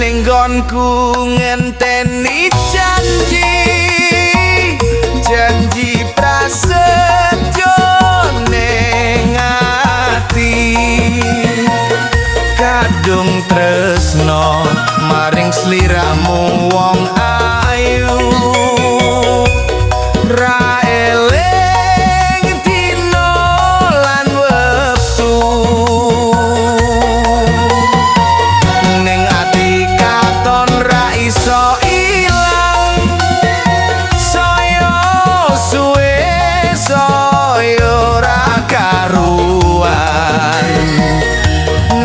Ning nggonku ngenteni janji, janji prasetyo ning ati. Kadung tresno maring sliramu wong ayu, ra eling dina lan wektu. Ning ati katon ra iso ilang, saya suwe saya ora karuan.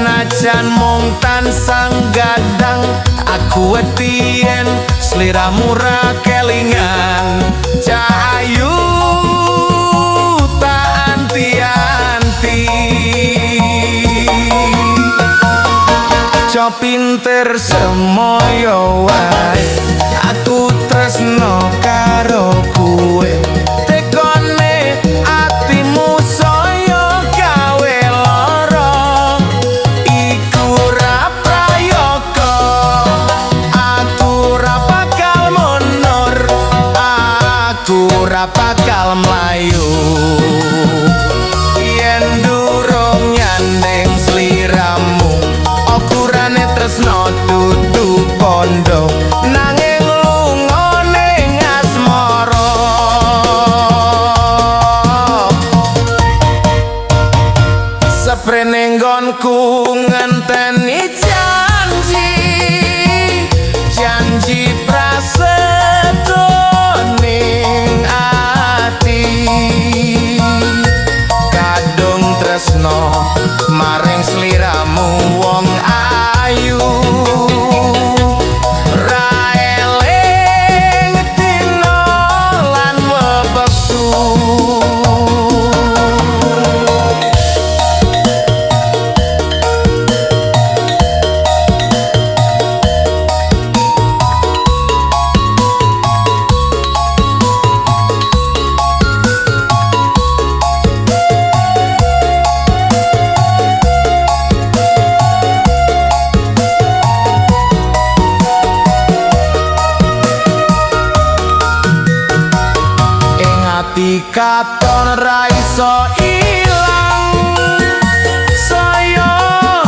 Najan mung tansah gadang, aku wedi yen sliramu ra kelingan. Cahayu tak anti-anti. Co pinter semoyo wae, aku tresno karo kowe. Tekone atimu saya gawe lara, iku ra prayoga. Aku ra bakal mundur, aku ra bakal mlayu. Yen durung nyanding sliramu, ukurane tresno dudu bondo, nanging lunga ning asmara. Seprene nggonku ngenteni janji, janji prasetyo ning ati. Kadung tresno maring sliramu wong ayu, ra eling dina lan wektu. Ing ati katon ra iso ilang, saya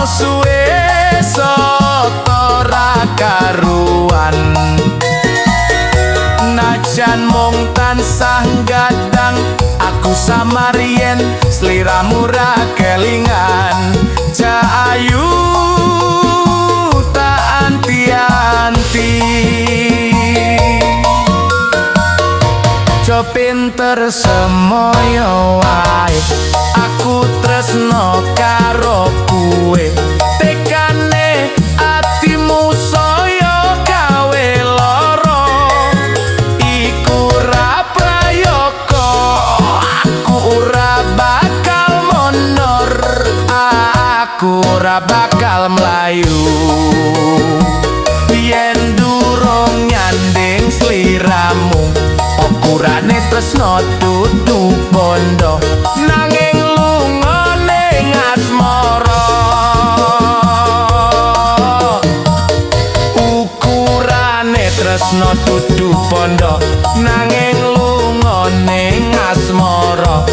suwe sata ra karuan. Najan mung tansah gadang, aku samar yen sliramu ra kelingan. Cahayu tak anti-anti. Co pinter semoyo wae, aku tresno karo kowe. Tekane atimu saya gawe lara, iku ra prayoga. Aku ora bakal mundur, aku ora bakal mlayu. Yen durung nyanding sliramu, ukurane tresno dudu bondo, nanging lunga ning asmara. Ukurane tresno dudu bondo, nanging lunga ning asmara.